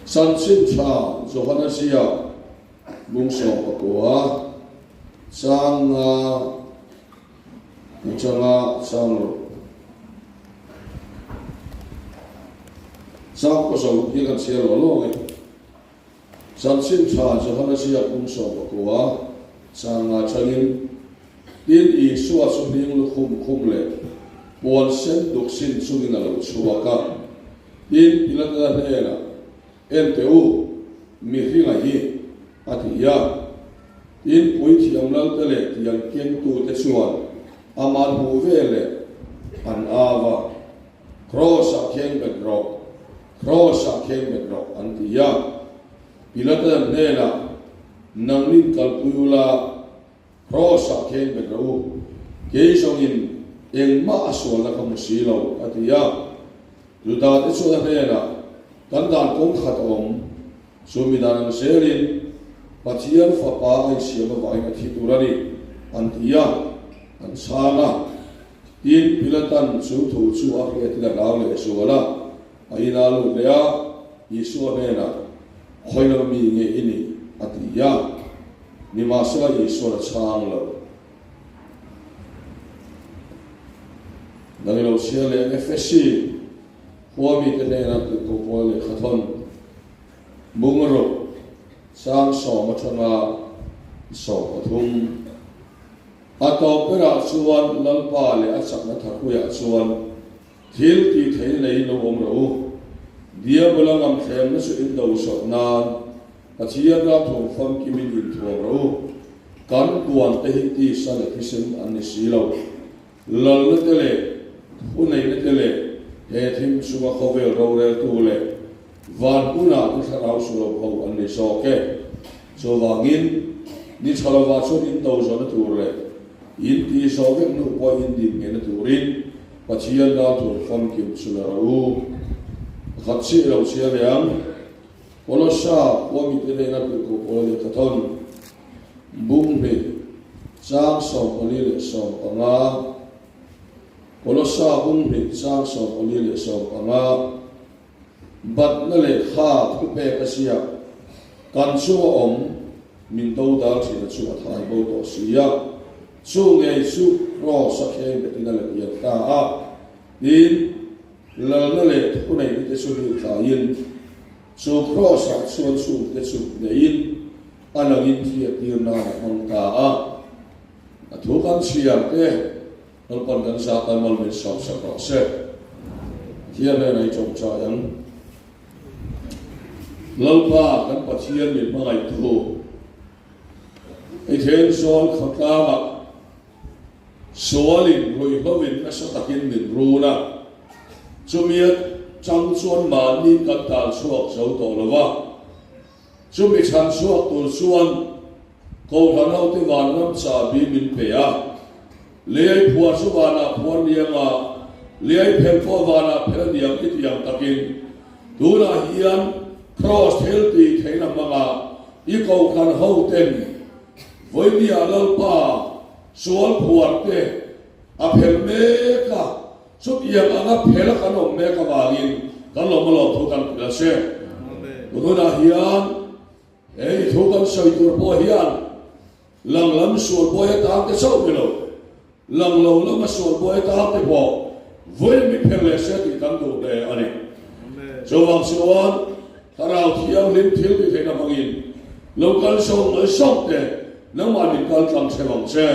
Chanchin tha Johana ziak bung 19 chang nga atanga chang rawh. Chang kaw zo hi kan chhiar lo lo ang e. Chanchin tha Johana ziak bung 19 chang nga atangin, Tin, Isua chu hling lukhum khum leh puan sen duk sin chungin a lo chhuak a. Tin, Pilata hnenah, En teh u, mihringa hi, a ti a. Tin, puithiam lalte leh tiang kengtute chuan amah hmuh veleh an au a, Kraws-ah kheng bet rawh! Kraws-ah kheng bet rawh! an ti a. Pilata hnenah, Nangnin kalpui ula, Kraws-ah kheng bet rawh u, kei zawngin engmah a sualna ka hmu si lo, a ti a. Juda te chuan a hnenah, Kan dan kawng khat a awm, chu mi dan ang zelin Pathian Fapa a insiam avangin a thi tur a ni, an ti a, an chhang a. Tin, Pilatan chu thu chu a hriatin a hlau leh zual a, a inah a lut leh a, Isua hnenah, Khawi lama mi nge i nih? a ti a. Nimahsela Isuan a chhang lo. Dang ilo chhia leh FSC khua mite hnena tirhkoh pawl lehkha thawn bungruk sang 10 atanga 13 a tawp berah chuan Lalpa leh a chakna thakuiah chuan Thil tih theih nei lo awm rawh u. Diabola ngamthlemna chu in do sawt nan Pathian ralthawm famkimin inthuam rawh u. Kan kuan te hi tisa leh thisen an ni si lo. Lalna te leh thuneihna te leh he thim chunga khawvel roreltu leh van hmunah te thlarau sulo ho an ni zawk e. Chuvangin, ni tha lovah chuan in do zawhna tur leh in tih zawh vek hnu pawh in din ngehna turin Pathian ralthum famkim chu la rawh u. Pakhat chiah lo chhia leh ang. Kolossa khua mite hnena tirhkoh pawl lehkha thawn bung hnih chang 14 leh 15 Kolossa bung hnih chang 14 leh 15 Batna lehkha thupek a ziak, Kan chunga awm min dodal thina chu a thai bo tawh si a, chu ngei chu Kraws a thleng betin a let lian ta a. Tin, lalna leh thuneihna te chu hlih tlaiin, chu Kraws-ah chuan chungte chu neiin a langin thiahtir nan a hmang ta a. A thu kan chhiar te. Lalpan kan zat a mal min sawm sak rawh se. Pathian hnenah i tawngtai ang. Lalpa kan Pathian min hmangaihtu, i thenzawl khawtlangah sualin ruihhloin nasa takin min run a, chumi atang chuan mahni kan tal chhuak zo tawh lo va, Chumi chhan chhuak tur chuan Kohhran hote vanram chahbi min pe a. Liai phuar chu vanah phuar niang a, liai phel pawh vanah phel niang i ti ang takin tunah hian Kraws thil tih theihna hmanga i Kohhran hoten Vawinia Lalpa sual phuar te a phel mek a. Chutiang anga phel a kan awm mek avangin kan lawm alawm thu kan hrilh a si. Tunah hian he i thu kan sawi tur pawh hian lang lam sual buai atang te chauh ni lo, lang lo lama sual buai atang te pawh vawi mi phel leh se tih kan duh hle a ni. Chuvang chuan Thlarau Thianghlim thil ti theihna hmangin lo kal sawm mai sawm te nangmah min kal tlang chhe vang che.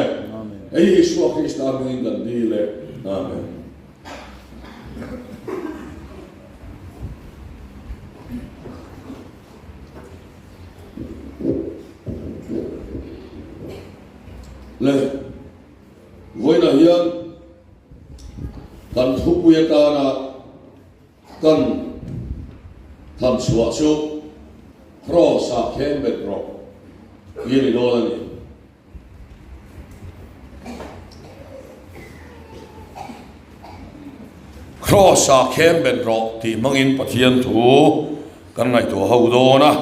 Hei hi Isua Krista hmingin kan dil e. Amen. Le vawiinah hian kan thupui atana Kan tham chhuah chu Kraws-ah kheng bet rawh tih a ni dawn a ni. Kraws-ah kheng bet rawh tih hmangin Pathian thu kan ngaihtuah ho dawn a.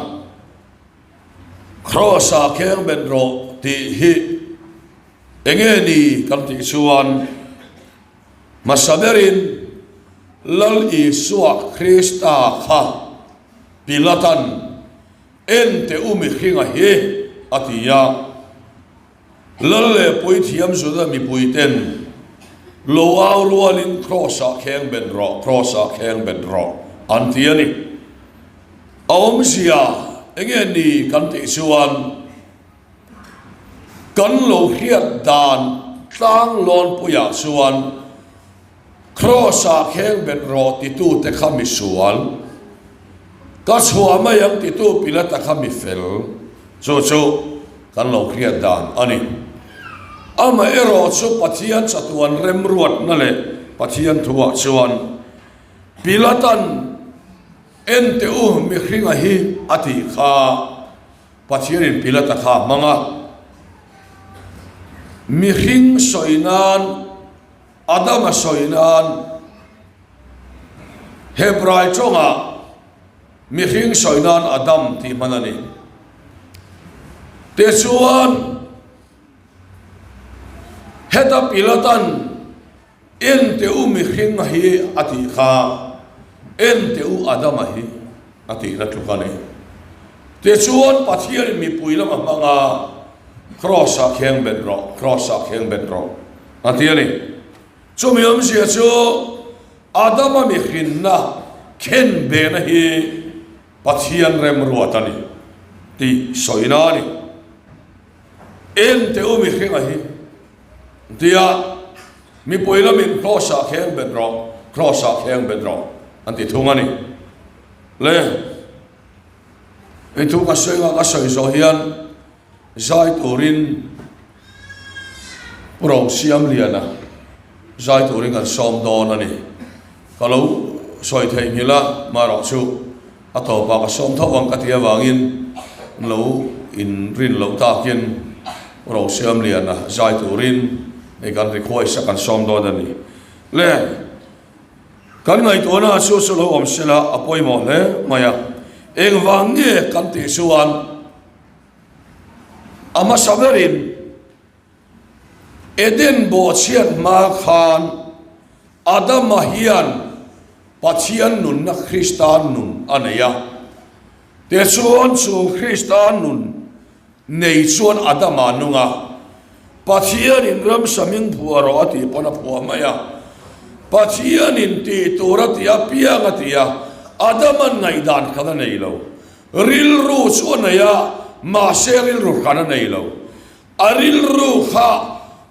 Kraws-ah kheng bet rawh tih hi enge ni kan tih chuan, Hmasa berin Lal Isua Krista kha Pilatan, En teh u mihringa hi, a ti a. Lal leh puithiam Juda mipuiten, Lo au rualin Kraws-ah kheng bet rawh, Kraws-ah kheng bet rawh, an ti a ni. A awmzia enge ni kan tih chuan kan lo hriat dan tlang lawnpuiah chuan Kraws-ah kheng bet rawh titute kha misual, ka chhuah mai ang titu Pilata kha mi fel. Chu chu kan lo hriat dan a ni. Amaherawh chu Pathian chatuan remruatna leh Pathian thuah chuan Pilatan en teh u mihringa hi a tih kha Pathianin Pilata kha a hmang a. Mihring sawi nan Adama sawi nan Hebrai tawngah mihring sawi nan Adam tih hman a ni. Tichuan, heta Pilatan En teh u mihringa hi a tih kha, En teh u Adama hi a tihna tluk a ni. Tichuan, Pathianin mipui lama hmang a, Kraws-ah kheng bet rawh, Kraws-ah kheng bet rawh a ti a ni. Chumi awmzia chu Adama mihrinna khen behna hi Pathian remruat a ni tih sawina a ni. En teh u mihringa hi tia mipui lamin Kraws-ah kheng bet rawh, Kraws-ah kheng bet rawh an ti thung a ni. Le, hei thu ka sawi nga ka sawi zawh hian Zai turin Pu Rosiamliana zai turin kan sawm dawn a ni. Ka lo sawi theihnghilh a, marawh chu a tawpah ka sawm tho ang ka ti avangin lo inrin loh takin Pu Rosiamliana zai turin hei kan request a kan sawm dawn a ni. Le, kan ngaihtuahna chu chu lo awm sela a pawimawh hle mai a, engvang nge kan tih chuan, A hmasa berin Eden bawhchhiat hma khan Adama hian Pathian nunna Krista nun a nei a. Tichuan chu Krista nun nei chuan Adama nung a, Pathianin ramsa hming phuah rawh a tih pawn a phuah mai a. Pathianin tih tur a ti apiang a ti a, Adama'n ngaihdan khan a nei lo. Rilru chu a nei a, mahse rilru hran a nei lo. A rilru kha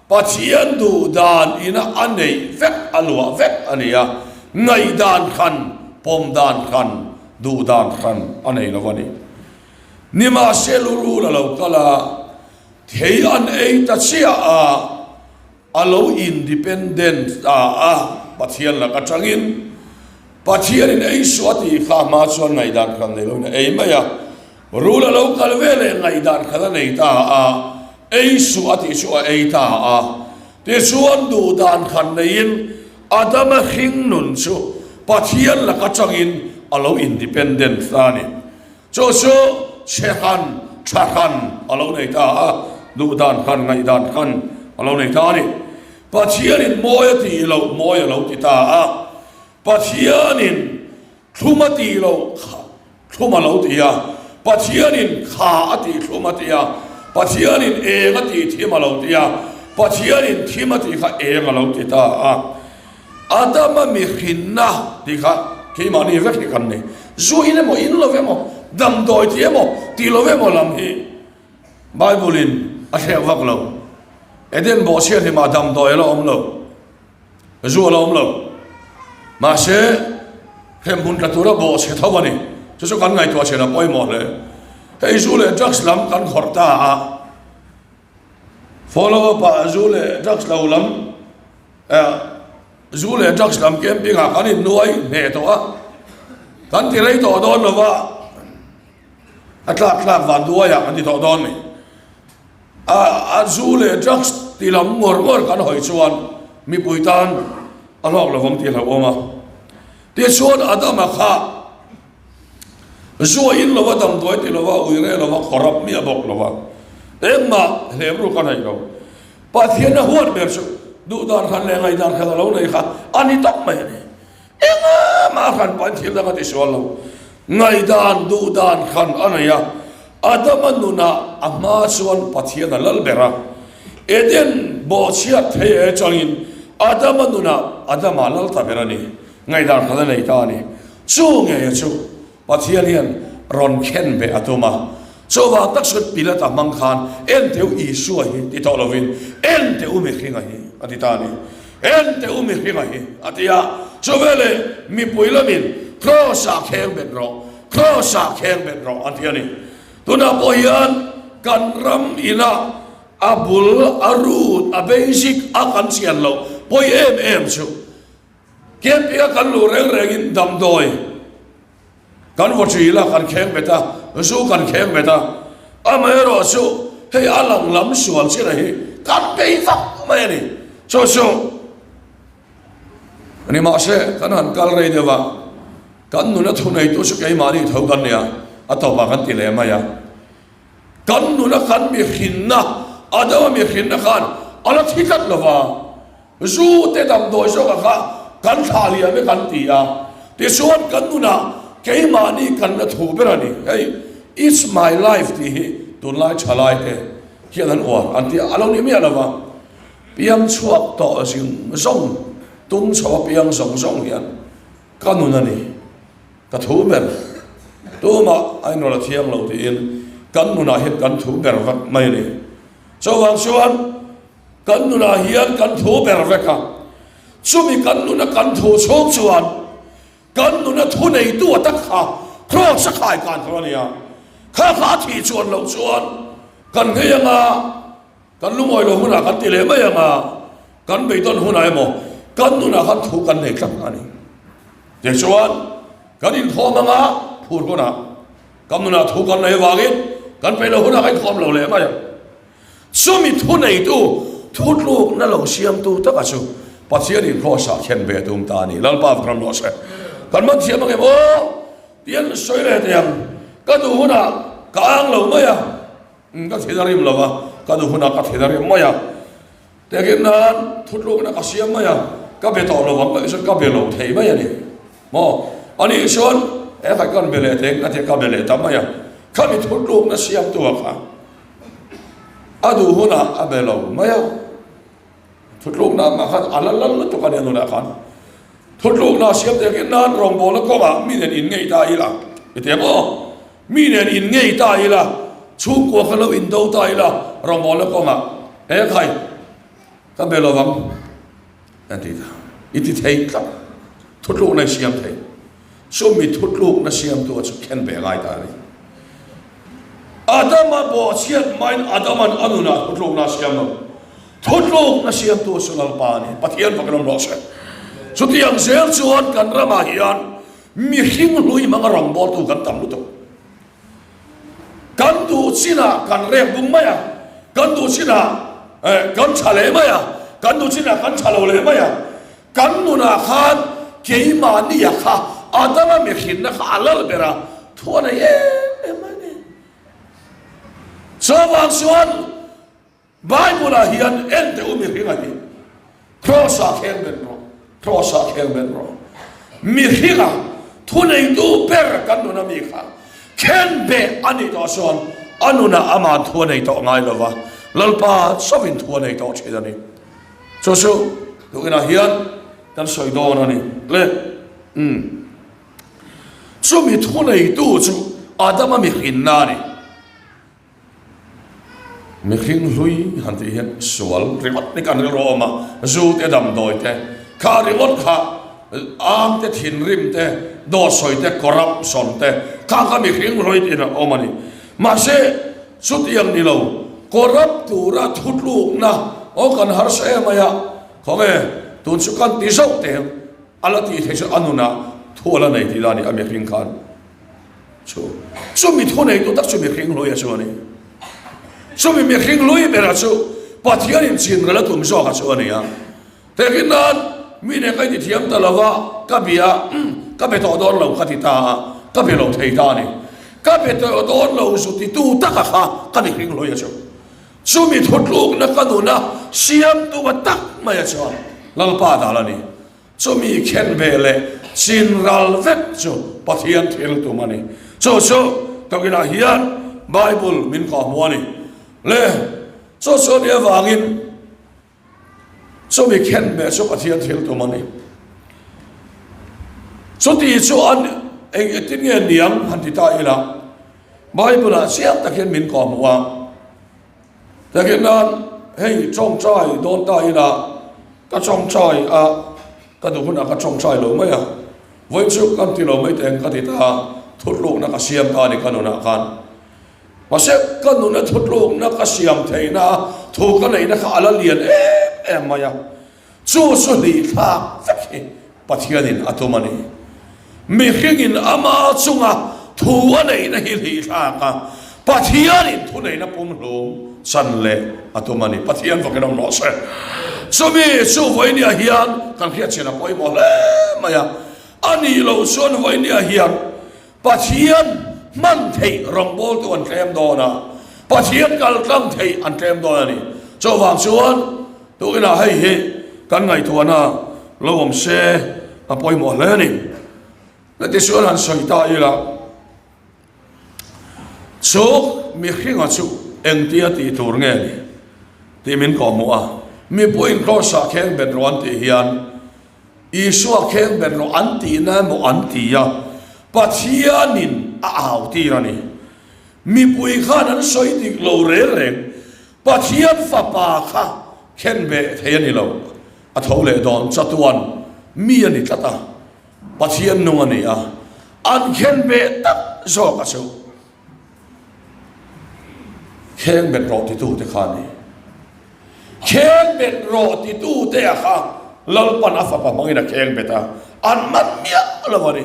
Pathian duh dan ina a neih vek, a luah vek a ni a, ngaihdan hran, pawm dan hran, duh dan hran a nei lo a ni. Nimahse lurul a lo kal a, thei an ei ta chiah a, A lo independent ta a, Pathian lak atangin. Pathianin ei suh a tih kha hma chuan ngaihdan khan nei loin a ei mai a. Rul a lo kal ve leh ngaihdan khan a nei ta a, ei suh a tih chu a ei ta a. Tichuan duhdan khan neiin Adama hring nun chu Pathian lak atangin a lo independent ta a ni. Chu chu chhe hran, tha hran a lo nei ta a, duh dan hran, ngaih dan hran a lo nei ta a ni. Pathianin mawi a tih loh mawi a lo ti ta a, Pathianin thlum a tih loh thlum a lo ti a, Pathianin kha a tih thlum a ti a, Pathianin eng a tih thim a lo ti a, Pathianin thim a tih kha eng a lo ti ta a. Adama mihrinna tih kha keimahni vek hi kan ni. Zu in emaw, in lo emaw, damdawi ti emaw, ti lo emaw lam hi Bible in a thlek vak lo. Eden bawhchhiat hlimah damdawi a la awm lo, zu a la awm lo. Mahse, hremhmun tla tura bawhchhe tho a ni. Chu chu kan ngaihtuah chhen a pawimawh hle. Hei zu leh drugs lam kan khawrh ta a, follow up ah zu leh drugs lo lam, Zu leh drugs lam camping ah kan innuai hneh tawh a, kan ti rei tawh dawn lo va, a tlak tlak van duai ah kan ti tawh dawn ni. A a zu leh drugs ti lam ngawr ngawr kan hawi chuan mipui tan a hlawk lovang tih a hlauhawm a. Tichuan Adama kha zu a in lo va, damdawi ti lo va, uire lo va, khawrap miah bawk lo va, engmah hlem ruk a nei lo. Pathian a huat ber chu duh dan hran leh ngaih dan hran a lo nei kha a ni tawp mai a ni. Engmah a hran pahin thil dang a ti sual lo. Ngaihdan duhdan khan a nei a, Adama nunah a hma chuan Pathian a lal ber a. Eden bawhchhiat thei e changin Adama nunah Adama lal ta ber a ni. Ngaihdan khan a nei ta a ni. Chu ngei chu Pathian hian rawn khen beh a tum a. Chuvang tak chuan Pilata hmang khan en teh u Isua hi ti tawh lovin en teh u mihringa hi a ti ta a ni. En teh u mihringa hi a ti a. Chuveleh mipui lamin Kraws-ah kheng bet rawh, Kraws-ah kheng bet rawh an ti a ni. Tunah pawh hian kan ram inah a bul, a root, a basic a kan chian loh pawi em em chu Camping a kan luh reng rengin damdawi kan vaw ṭil a, kan kheng bet a, zu kan kheng bet a, amaherawh chu hei a lang lam sual chin a hi kan bei vak mai a ni. Chu chu ni mahse kan han kal rei deuh a, kan nuna thuneitu chu keimahni tho kan nia, a tawpah kan ti leh mai a. Kan nuna kan mihrinna, Adama mihrinna khan a la thi tlat lo va, zu te damdawi zawkah kha kan thlah liam e kan ti a, tichuan kan nunah keimahni kan la thu ber a ni. Hei It's my life tih hi tunlai thalai te hian an uar an ti a, a lo ni miah lo va, piang chhuak tawh zing zawng, tung chho a piang zawng zawng hian ka nun a ni. Ka thu ber, tumah a inrawlh a thiang lo tiin kan nunah hian kan thu ber vek mai a ni. Chuvang chuan kan nunah hian kan thu ber vek a, chumi kan nuna kan thu chhung chuan kan nuna thu neitu a tak kha Kraws a khai kan tur a ni a, kha kha a thih chuan loh chuan kan nghei anga, Kan lungawi lo hunah kan ti leh mai ang a, kan beidawn hunah emaw kan nunah khan thu kan nei tlat a ni. Tichuan, kan inkhawm ang a, phur hunah kan nunah thu kan nei avangin kan peih loh hunah kan inkhawm lo leh mai ang. Chumi thu neitu, thutlukna lo siamtu taka chu Pathianin Kraws-ah khen ve a tum ta a ni. Lalpa va ram rawh se. Kan man thiam ang em aw? Tian sawi leh teh ang. Ka duh hunah ka ang lo mai a. Ka thin a rim lo a, ka nu hunah ka thin a rim mai a. Tehkhin nan thutlukna ka siam mai a, ka be tawh lo ang ka tih chuan ka be lo thei mai a ni. Maw? Ani chuan he khat kan be leh thei ka ti a, ka be leh ta mai a. Khami thutlukna siamtu a kha a duh hunah a be lo mai a. Thutlukna mah khan a la lal lutuk a nia nunah khan. Thutlukna siam teh hian nan rawngbawlna kawngah mi nen in ngei ta ila i ti ang aw. Mi nen in ngei ta ila, chhungkua kha lo indo ta ila rawngbawlna kawngah he khai ka be lo vang an ti ta. I ti thei tlat. Thutlukna i siam thei. Chumi thutlukna siamtu a chu khen ve ngai ta a ni. Adama bawhchhiat hmain Adaman a nunah thutlukna a siam lo. Thutlukna siamtu chu Lalpa a ni. Pathian fak ram rawh se. Chutiang zel chuan kan ramah hian mihring hlui hmanga rawngbawltu kan tam lutuk. Kan duh chinah kan rek bung mai a, kan duh chinah kan tha leh mai a, kan duh chinah kan tha lo leh mai a. Kan nunah khan keimahnia kha Adama mihrinna kha a lal ber a, thu a nei em em mai a ni. Chuvang chuan Bible-ah hian en teh u mihringa hi Kraws-ah kheng ben rawh, Kraws-ah kheng ben rawh. Mihringa thuneitu ber kan nuna mi kha khen beh a nih tawh chuan a nunah ama'n thu a nei tawh ngai lo va, Lalpa chauhin thu a nei tawh thin a ni. Chu chu tukinah hian kan sawi dawn a ni le. Umm. Chumi thuneitu chu Adama mihrinna a ni. Mihring hlui han tih hian sual ringawt ni kan rilru a awm a, zu te damdawi te, kha ringawt kha am te thinrim te, dawt sawi te, corruption te, kha kha mihring hlui tiin a awm a ni. Mahse, chutiang ni lo, corrupt tura thutlukna aw kan harsa em mai a, khawnge tun chu kan ti zauh teh ang, a la tih theih chu a nunah thu a la nei tih la a ni a mihring khan chu chumi thu neitu tak chu mihring hlui a chu a ni. Chumi mihring hlui berah chu Pathianin chinrel a tum zawk a chu a ni a. Tehkhin nan mi nen ka intithiam ta lo va, ka bia, umm, ka be tawh dawn lo ka ti ta a, ka be lo thei ta a ni. Ka be tawh dawn lo zu titu taka kha ka mihring hlui a chu. Chumi thutlukna ka nuna siamtu a tak mai a chuan Lalpa dal a ni. Chumi khen ve leh chin ral vek chu Pathian thil tum a ni. Chu chu takinah hian Bible min kawhhmuh a ni. Le, chu chu a nih avangin chumi khenbeh chu Pathian thil tum a ni. Chuti chu an eng engtin nge niang han ti ta ila, Bible-ah chiang tak hian min kawhhmuh a. Takin nan hei tawngtai dawn ta ila ka tawngtai a, ka duh hunah ka tawngtai lo mai a, vawi chu kan ti lo mai teng ka ti ta a, thutlukna ka siam ta a ni ka nunah khan. Mahse ka nuna thutlukna ka siam theihna thu ka neihna kha a la lian em em mai a. Chu chu hlih thlak vek hi Pathianin a tum a ni. Mihringin ama chunga thu a neihna hi hlih thlak a, Pathianin thuneihna pumhlum chan leh a tum a ni. Pathian vakin awm rawh se. Chumi chu vawinia hian kan hriatchhin a pawimawh hle mai a. A nih loh chuan vawinia hian Pathian hman theih rawngbawltu an tlem dawn a, Pathian kal tlang theih an tlem dawn a ni. Chuvang chuan tukinah hei hi kan ngaihtuahna lo awm se a pawimawh hle a ni. Tichuan han sawi ta ila, chu mihringa chu engtia tih tur nge ni tih min kawhhmuh a, mipuiin Kraws-ah kheng bet rawh an tih hian, Isua kheng ber rawh an tihna emaw an ti a, Pathianin a au tir a ni. Mipui khan an sawi dik lo reng reng, Pathian fapa kha khen beh thei a ni lo, a tho leh dawn chatuan mi a ni tlat a, Pathian nung a ni a, an khen beh tak zawk a chu. Kheng bet rawh titute kha a ni. Kheng bet rawh titute a kha Lalpan a fapa hmangin a kheng bet a, an man miah lo a ni.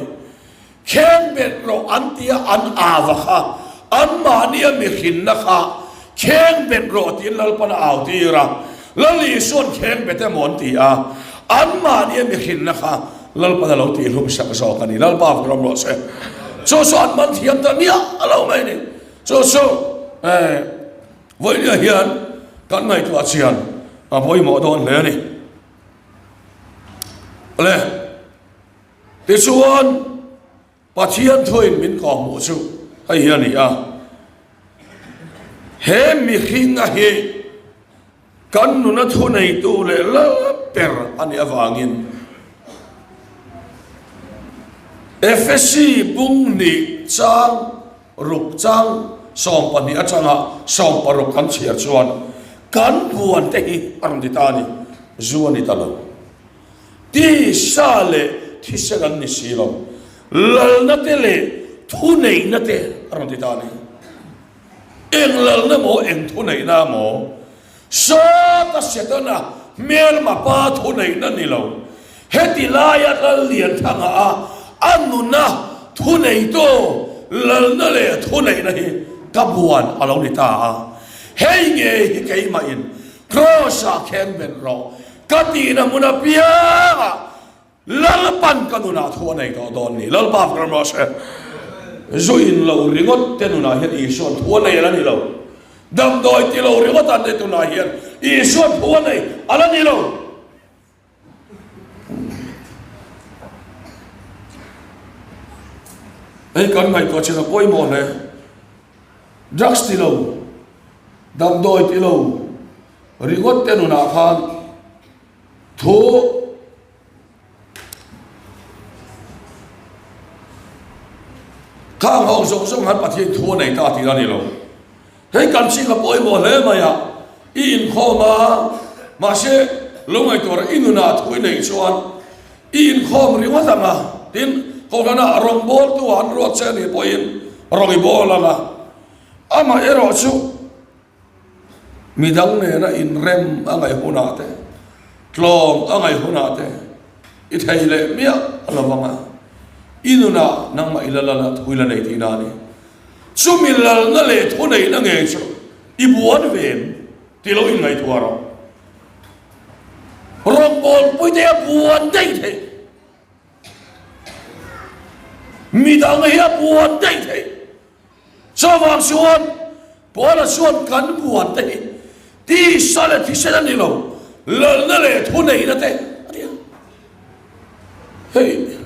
Kheng bet rawh an tia an ava kha, anmahnia mihrinna kha kheng bet rawh tiin Lalpan a au tir a, Lal Isuan kheng bet emaw an ti a, anmahnia mihrinna kha Lalpan a lo tihhlum sak zawk a ni. Lalpa vawk ram rawh se. Chu chu an man thiam ta miah a lo mai a ni. Chu chu eh vawinia hian kan ngaihtuah chian a pawimawh dawn hle a ni. Le tichuan Pathian thuin min kawhhmuh chu hei hi a ni a, he mihringa hi kan nuna thuneitu leh lal ber a nih avangin Efesi bung hnih chang ruk chang 12 atanga 16 kan chhiar chuan kan buan te hi a rawn ti ta a ni, zu a ni ta lo. Tisa leh thisen an ni si lo, lalna te leh thuneihna te a rawn ti ta a ni. Eng lalna maw, eng thuneihna maw? Sawta Setana hmelma pa thuneihna ni lo, heti laia Lal Lianthanga a a nuna thuneitu lalna leh thuneihna hi ka buan a lo ni ta a. Hei ngei hi keimahin Kraws-ah khen bet rawh. Ka tihna hmun apiangah Lalpan ka nunah thu a nei tawh dawn ni. Lalpa fak ram rawh se. Zu in lo ringawt te nunah hian Isua'n thu a nei a la ni lo. Damdawi ti lo ringawt an te tunah hian Isua'n thu a nei a la ni lo. Hei kan ngaihtuah chin a pawimawh hle. Drugs ti lo, damdawi ti lo ringawt te nunah khan thu khang ho zawng zawng han Pathian thu a nei ta tih a ni lo. Hei kan ching a pawimawh hle mai a, i inkhawm a, mahse lo ngaihtuah i nunah thu i neih chuan I inkhawm ringawt ang a, tin, Kohhranah rawngbawltu an ruat che a nih pawhin rawn i bawl ang a. Amah erawh chu midang nena inrem a ngaih hunah te, tlawm a ngaih hunah te i thei leh miah lo vang a, i nunah nangmah i la lal a, thu i la nei tihna a ni. Chumi lalna leh thuneihna ngei chu i buan ve em tih lo inngaihtuah rawh. Rawngbawlpui te a buan daih theih. Midang hi a buan daih theih. Chuvang chuan Paula chuan kan buan te hi tisa leh thisen a ni lo, lalna leh thuneihna te a ni a. Hei.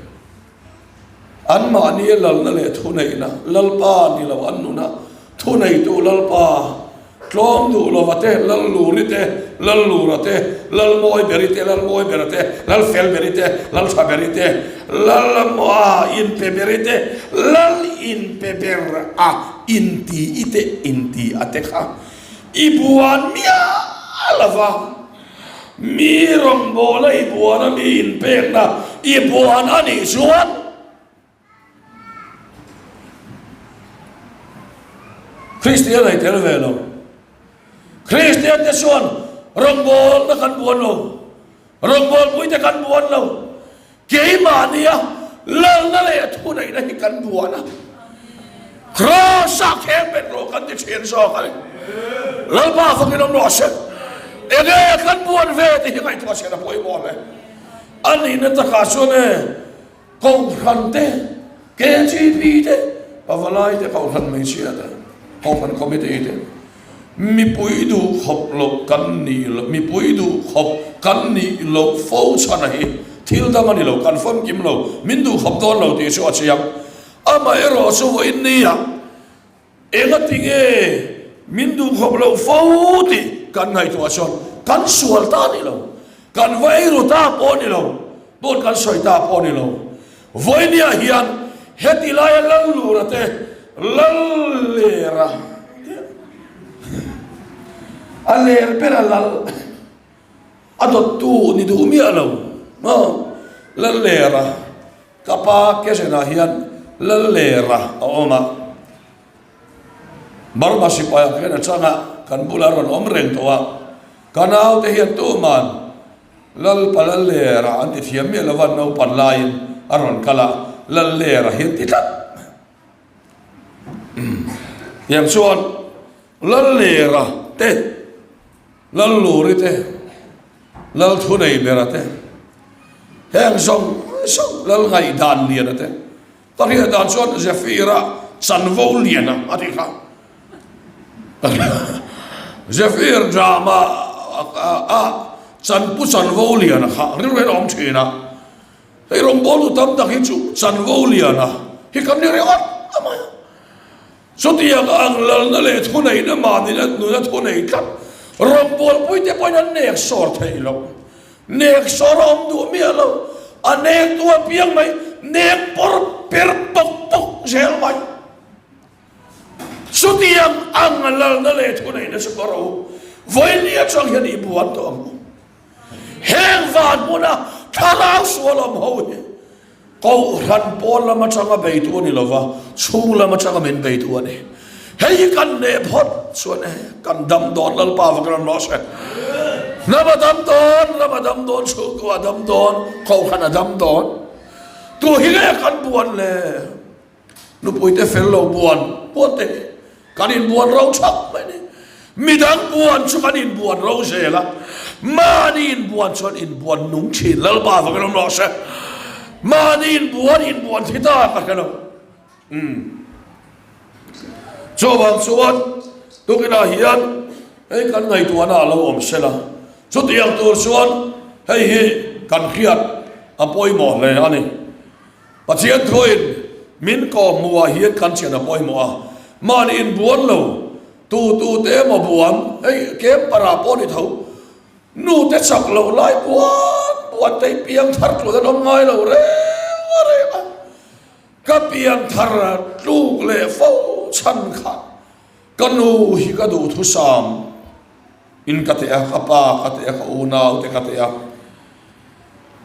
Anmahnia lalna leh thuneihna Lalpa ni lo an nuna thuneitu Lalpa tlawm duh lova te, Lalluri te, Lallura te, Lalmawiberi te, Lalmawibera te, Lalfelberi te, Lalthaberi te, Lalmaw inpeberi te, Lal inpeber a inti i te inti a te kha i buan miah lova. Mi rawngbawlna i buan a, mi inpekna i buan a nih chuan Kristian a i tel ve lo. Kristian te chuan rawngbawlna kan buan lo, rawngbawlpui te kan buan lo. Keimahnia lalna leh thuneihna hi kan buan a, Kraws-ah kheng bet rawh kan ti thin zawk a ni. Lalpa fakin awm rawh se. Enge kan buan ve tih hi ngaihtuah chhiat a pawimawh hle. A nihna takah chuan e, Kohhran te, KGP te, Pavalai te, Kohhran hmeichhia te, Kohhran Committee te, Mipui duh khawp loh kan nih loh, mipui duh khawp kan nih loh fo chhana hi thil dang a ni lo, kan famkim lo, min duh khawp dawn lo tih chu a chiang. Amaherawh chu vawiin nia engati nge min duh khawp loh fo tih kan ngaihtuah chuan kan sual ta a ni lo, kan va eiru ta pawh a ni lo, dawt kan sawi ta pawh a ni lo. Vawinia hian heti laia Lallura te Lallera te a ler bera lal a dawttu ni duh miah lo maw Lallera ka pa Kezenah hian Lallera a awm a Burma sipai ah khian a chang a kan bulah a rawn awm reng tawh a ka naute hian tuman Lalpa Lallera an ti thiam miah lova naupan laiin a rawn kal a, Lallera hi an ti tlat. Tiang chuan Lallera te, Lalluri te, Lalthuneibera te, heng zawng zawng Lalngaihdanliana te, Ka hriat dan chuan Zephyr-a chanvo lian a a ti kha. Zephyr drama a chanpu chanvo lian a kha rilru hian a awm thin a. Hei rawngbawltu tam tak hi chu chanvo lian a hi kan ni ringawt a mai a. Chutiang ang lalna leh thuneihna mahni nuna thunei tlat rawngbawlpuite pawhin an nek sawr theih loh. Nek sawr a awm duh miah lo, a nek tu apiang mai nek pawr per pawk pawk zel mai. Chutiang ang lalna leh thuneihna chu ka ro vawiin atang hian i buan tawh ang u. Heng van hmuna thlarau sual awm ho hi Kohhran pawn lam atanga beitu a ni lova, chhung lam atanga min beitu a ni. Hei hi kan neh phawt chuan e, kan dam dawn Lalpa va kan rawh se. Hnam a dam dawn, ram a dam dawn, chhungkua a dam dawn, kohhran a dam dawn. Tu hi nge kan buan le? Nupuite fel lo buan buan te hi kan inbuan ro thap mai ni. Midang buan chu kan inbuan ro zel a, mahni inbuan chuan inbuan nung thin Lalpa vang in awm rawh se. Mahni inbuan inbuan thi ta ka hre lo. Umm. Chuvang chuan tukinah hian hei kan ngaihtuahna a lo awm sela, chutiang tur chuan hei hi kan hriat a pawimawh hle a ni. Pathian thuin min kawm hmuhah hian kan thian a pawimawh a, mahni inbuan lo, tu tu te emaw buan, hei camper ah pawh ni tho, nu te chak loh lai buan buan te hi piang thar tluk an awm ngai lo reng a reng a, ka piang thar tluk leh fo chhan kha ka nu hi ka duhthusam. In ka teh a, ka pa ka teh a, ka unau te ka teh a.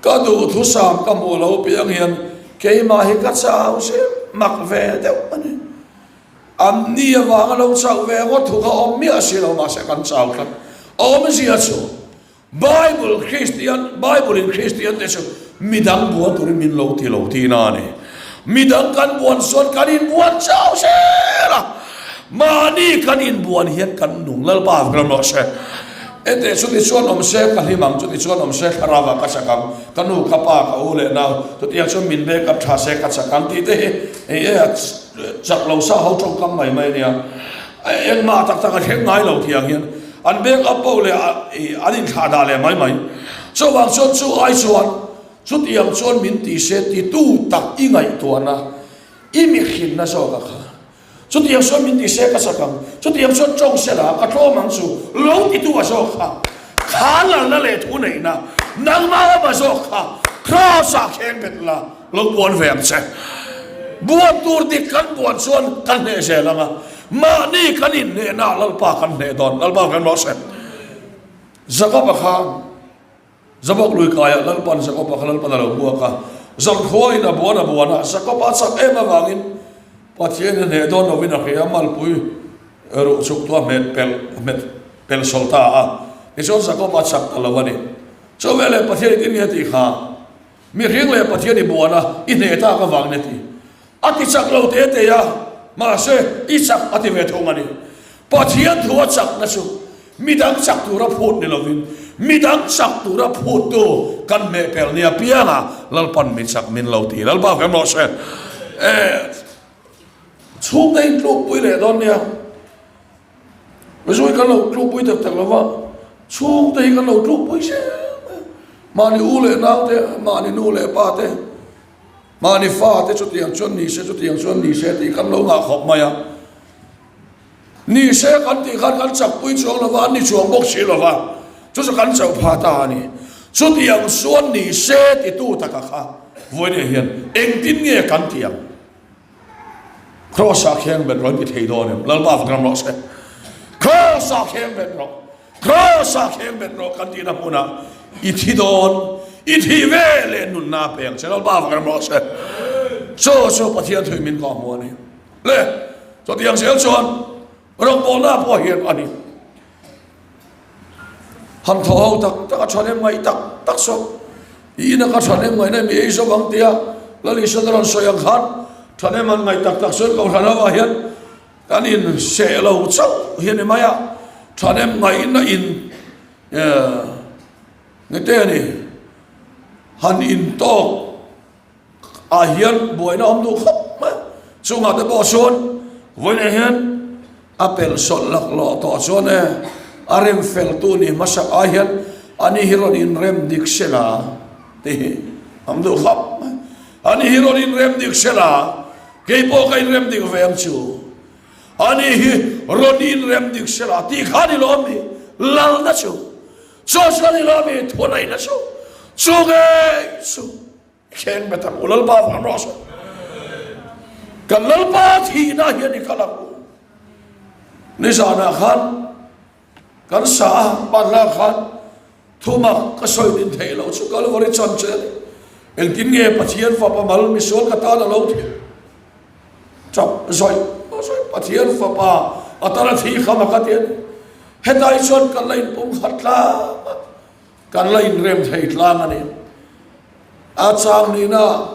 Ka duhthusam ka hmuh lo piang hian keimah hi ka chau zir mak ve deuh a ni. An ni avanga lo chauh ve ngawt thu kha awm miah si lo mahse kan chau tlat. Awmzia chu Bible Kristian, Bible in Kristian te chu midang buan turin min lo ti lo tihna a ni. Midang kan buan chuan kan inbuan chau zel a, mahni kan inbuan hian kan nung Lalpa ram rawh se. Ente chuti chuan awm se ka hlim ang, chuti chuan awm se thlarau ah ka chak ang, ka nu ka pa ka u leh nau chutiang chuan min back up tha se ka chak ang tih te hi hei e a chak lo sa ho tawngkam mai mai a nia. Engmah tak tak a thleng ngai lo tih ang hian an back up poh leh an inthlah dah leh mai mai. Chuvang chuan chu ai chuan Chutiang chuan min ti se titu tak i ngaihtuahna. I mihrinna zawk a kha. Chutiang chuan min ti se ka chak ang, chutiang chuan tawng se la ka tlawm ang chu lo titu a zawk kha. Kha lalna leh thu neihna nangmah awm a zawk kha Kraws ah kheng bet la lo buan ve ang che. Buan tur dik kan buan chuan kan hneh zel ang a, mahni kan inhnehna ah Lalpa kan hneh dawn. Lalpa kan rawh se. Jakob-a khan. Zabawk lui kaiah Lalpan Jakob-a kha Lalpan a lo hmuak a, Zalkhuain a buan a buan a, Jakob-a a chak em avangin Pathianin a hneh dawn lovin a hria a, malpui ruh chuk tu a hmet pel a hmet pel sawl ta a, tichuan Jakob-a chak ta lo a ni. Chu veleh Pathian i tin nge a tih kha? Mihring leh Pathian i buan a, i hneh tak avangin a ti. A ti chak lo te te a, mahse i chak a ti ve thung a ni. Pathian thu a chakna chu midang chak tura phut ni lovin, midang chak tura phuttu kan hmehpel nia pianga Lalpan mi chak min lo ti. Lalpa fem rawh se. Eh, chhungte in tlukpui leh dawn nia. Mizo hi kan lo tlukpui tak tak lova, chhungte hi kan lo tlukpui zel mai. Mahni u leh nau te, mahni nu leh pa te, mahni fa te chutiang chuan ni se, chutiang chuan ni se tih kan lo ngah khawp mai a. Ni se kan tih khan kan chakpui chuang lova, an ni chuang bawk si lova, chu chu kan chauh phah ta a ni. Chutiang chuan ni se titu taka kha vawiinah hian engtin nge kan tih ang? Kraws-ah kheng bet rawh in ti thei dawn em? Lalpa fak ram rawh se. Kraws-ah kheng bet rawh, Kraws-ah kheng bet rawh kan tihna hmunah i thi dawn, i thih ve leh nunna a peng che. Lalpa fak ram rawh se. Chu chu Pathian thui min kawh hmu a ni. Le, chutiang zel chuan rawngbawlna pawh hian a ni. Han thaw ho tak tak a thahnem ngaih tak tak saw i ina ka thahnem ngaihna mi ei zawk ang tia Lal Isuan a rawn sawi ang khan thahnem an ngaih tak tak chuan Kohhran ho ah hian kan in seh lo chauh hi a ni mai a, thahnem ngaihna in ngete a ni han in tawk. ah hian buaina awm duh khawp mai chungah te pawh chuan vawiinah hian a pelh sawlh laklawh tawh chuan e a rem fel tu ni hmasak ai hian ani hi rawn inrem dik se la tih hi awm duh khawp mai ani hi rawn inrem dik se la kei pawh ka inrem dik ve ang chu ani hi rawn inrem dik se la tih kha ni lawm ni lalna chu chu chu ani lawm ni thuneihna chu chu ngei chu Khen bet ang u Lalpa vang rawh se. Kan Lalpa thihna hian i kal ang u. Nizanah khan kan sa a panhla khan thumak ka sawi din theih loh chu Kalvari chan che a ni. Engtin nge Pathian fapa mal misual ka tan a lo thih chap zawih zawih Pathian fapa a tan a thi kha mak a ti a ni. Hetai chuan kan la inpumkhat tlang a. Kan la inrem thei tlang a ni. A chang nihna,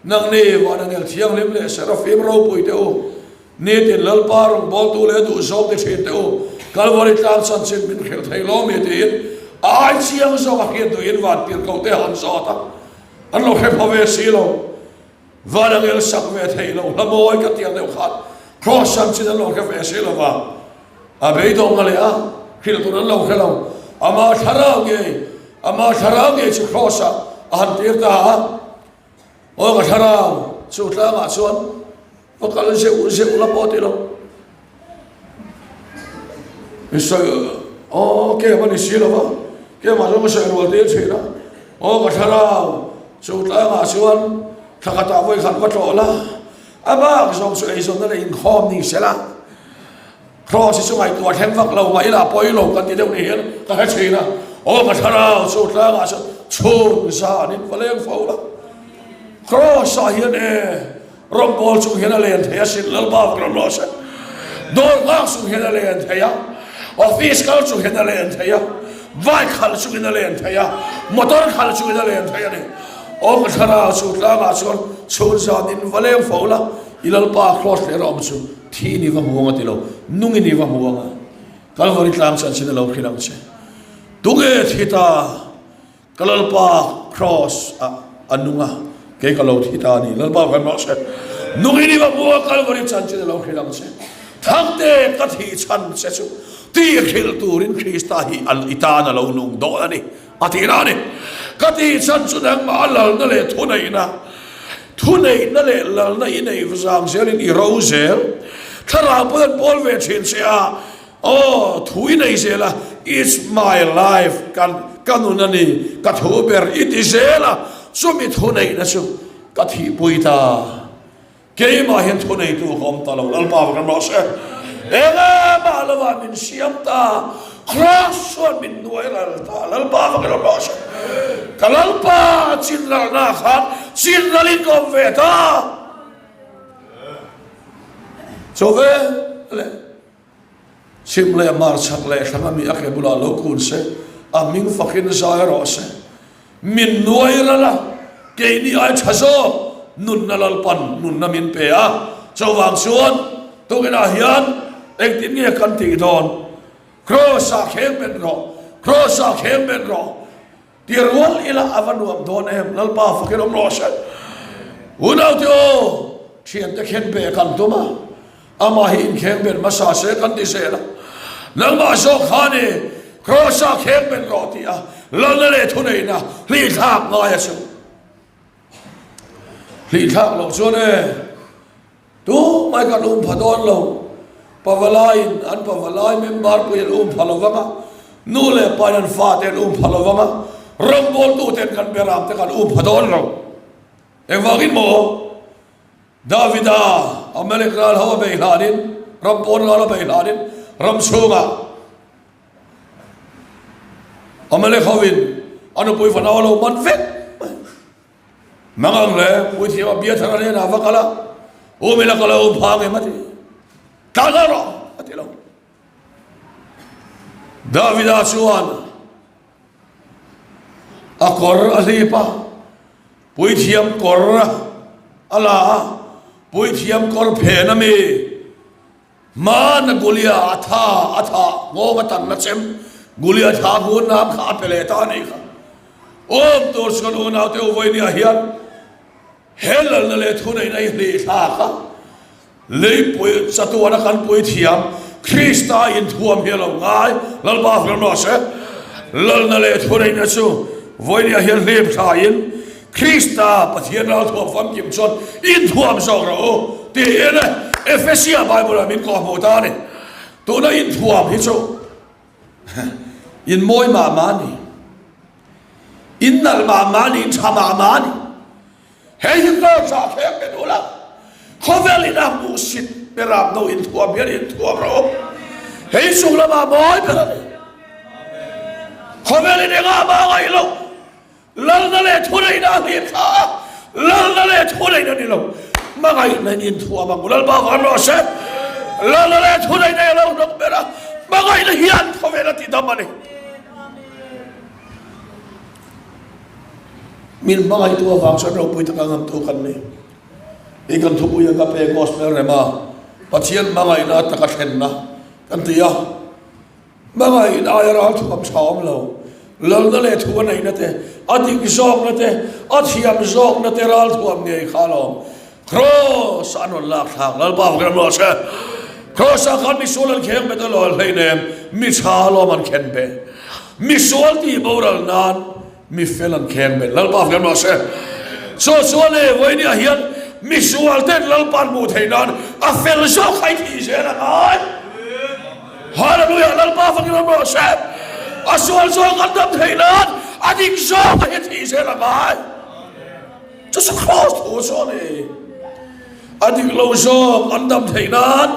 Nangni Vanangel Thianghlim leh Serafim ropui te u, nitin Lalpa rawngbawltu leh duhzawng ti thin te u, Kalvari tlang chanchin min hrilh thei lo mi tiin a ai chiang zawk a hriat duhin van tirhkoh te han zawt a, an lo hre pha ve si lo. Vanangel sak ve thei lo hla mawi ka tiang deuh khan Kraws chanchin an lo hre ve si lo va, a beidawng a leh a, hrilh tur an lo hre lo. Ama thlarau ngei, ama thlarau ngei chu Kraws ah a han tir ta a, Aw ka thlarau, chu tlangah chuan va kal zeuh zeuh la pawh ti lo. I sawi aw kem a ni si lo va, kemah chuan ka sawi rual tir thin a, aw ka thlarau chu tlangah chuan thla khatah vawi khat va tlawh la, a bak zawng chu eizawnna leh inkhawm ni se la, Kraws hi chu ngaihtuah thleng vak lo mah ila pawi lo kan ti deuh ni hian ka hre thin a, aw ka thlarau chu tlangah chuan chhun zan in va leng fo la, Kraws ah hian e. Rawngbawl chung hian a len thei a sin Lalpa vak ram rawh se. Dawr nghak chung hian a len thei a, office kal chung hian a len thei a, bike khalh chungin a len thei a, motor khalh chungin a len thei a ni. Aw ka thlarau chu tlangah chuan chhun zan in va leng fo la, i Lalpa cross leh rawh awm chu thi in i va hmu ang a ti lo, nung in i va hmu ang a. Kalvari tlang chanchin a lo hrilh ang che. Tunge thi ta? Ka Lalpa Kraws ah a nung a, kei ka lo thi ta a ni. Lalpa kan rawh se. Nung in i va hmu a, Kalvari chanchin a lo hrilh ang che. Thangte ka thih chhan che chu tih hrilh turin Krista hi i tan a lo nung dawn a ni, a tih na a ni. Ka tih chhan chu nangmah a lalna leh thuneihna. Thuneihna leh lalna i neih zang zelin i ro zel. Thlarau pawn an pawl ve thin che a, aw, thu i nei zel a, It's my life, kan ka nun a ni, ka thu ber i ti zel a, chumi thuneihna chu ka thihpui ta. Keimah hian thuneitu ka awm ta lo, Lalpa va kan rawh se. Engmah lovah min siam ta, Kraws chuan min nuai ral ta, Lalpa va kan rawh se. Ka Lalpa chinralna khan chinralin ka awm ve ta. Chaw ve le. Chhim leh mar chhak leh hrang ami a ke bulah lo kun se, a hming fakin zai rawh se. Min nuai ral a, keini ai tha zawk nunna Lalpan nunna min pe a, chuvang chuan tukinah hian engtin nge kan tih dawn? Kraws-ah kheng bet rawh, Kraws-ah kheng bet rawh. Ti rual ila a va nuam dawn em, Lalpa fakin awm rawh se. Unaute aw, thiante khen be kan tum a, amah hi inkheng ben hmasa se kan ti zel a. Nangmah zawk kha ni, Kraws-ah kheng ben rawh ti a, Lalna leh thuneihna hlih thlak ngai a chu. Hlih thlak loh chuan e. Tumah kan um pha dawn lo. Pavalaiin an pavalai member pui an um pha lo vang a, nu leh pain an fate an um pha lo vang a, rawngbawltuten kan beram te kan um pha dawn lo. Engvangin maw? Davida Amalek ral ho a bei hlanin, ram pawn ral a bei hlanin ram chhungah Amalek hovin a nupui fanau a lo man vek mai. Nang ang le, puithiam a bia thar a hnenah va kal a, U mila ka lo phang em a ti. Tlan nghal rawh a ti lo. Davida chuan a kawr a hlip a, puithiam kawr a la a, puithiam kawr phen a mi. Hmana Gulia a tha a tha nghawng a tanna chem Gulia tha ngun nam kha a pe leh ta a nih kha. Awm tur chuan unaute u vawinia hian he lalna leh thuneihna hi hlih thlak a, leipui chatuana kan puithiam Krista inthuam hi a lo ngai. Lalpa hrilh rawh se. Lalna leh thuneihna chu vawinia hian hlim thlain Krista Pathian ralthuam famkim chuan inthuam zawk rawh u tiin Ephesia Bible-ah min kawhhmuh ta a ni. Tuna inthuam hi chu in mawi mah mah a ni, in nalh mah mah a ni, in tha mah mah a ni. Hei hi hnawhchah thleng pe duh lo. Khawvelin a hmuhsit berah no inthuam hian inthuam rawh u. Hei chung lamah mawi ber a ni. Khawvelin engah mah a ngaih loh. Lalna leh thuneihna a hlim thla a, lalna leh thuneihna ni lo, hmangaihna in inthuam ang u. Lalpa van rawh se. Lalna leh thuneihna i lo hnawk ber a, hmangaihna hian khawvel a tidam a ni. Min hmangaihtu avang chuan ropui taka ngamtu kan ni. I kan thupui a ka pe Gospel rema Pathian hmangaihna taka thlenna kan ti a. Hmangaih aia ral thuam tha awm lo. Lalna leh thu a neihna te, a dik zawkna te, a thiam zawkna te ral thuam ngei kha alawm. Kraws an rawn lak thlak Lalpa vak ram rawh se. Kraws ah khan misual an kheng bet alawm hleinem, mi tha alawm an khen bet. Misual tih boral nan Mi fel an kheng bet Lalpa fel mah se. Chaw chuan e vawinia hian misual ten Lalpa an hmuh theih nan a fel zawk hai thih zel a ngai. Hallelujah Lalpa fakin awm rawh se. A sual zawk an dam theih nan a dik zawk a hi thih zel a ngai. Chu chu Kraws thu chu a ni. A dik lo zawk an dam theih nan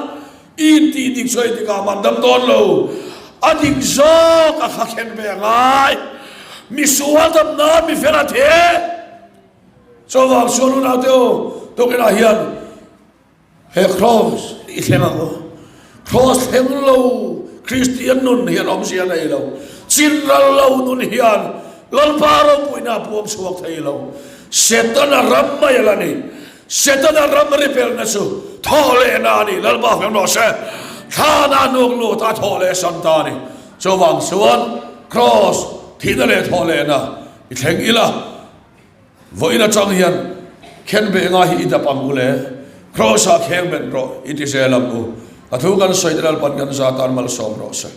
I intih dik chu engtikah mah an dam dawn lo. A dik zawk a kha khen ve a ngai. Misual dam nan mi fel a the. Chuvang chuan unaute u, tukinah hian he Kraws i thleng ang u. Kraws thleng lo Kristian nun hian awmzia nei lo. Chinral lo nun hian Lalpa ropuina a puam chhuak thei lo. Setana ram mai a la ni. Setana ram ripelna chu thawh lehna a ni. Lalpa hmel rawh se. Thlana nuk lut a thawh leh sam ta a ni. Chuvang chuan Kraws thihna leh thawh lehna i thleng ila. Vawiin atang hian khenbeh nga hi i dap ang u le. Kraws ah kheng bet rawh i ti zel ang u. A thu kan sawi te Lalpan kan za tan malsawm rawh se.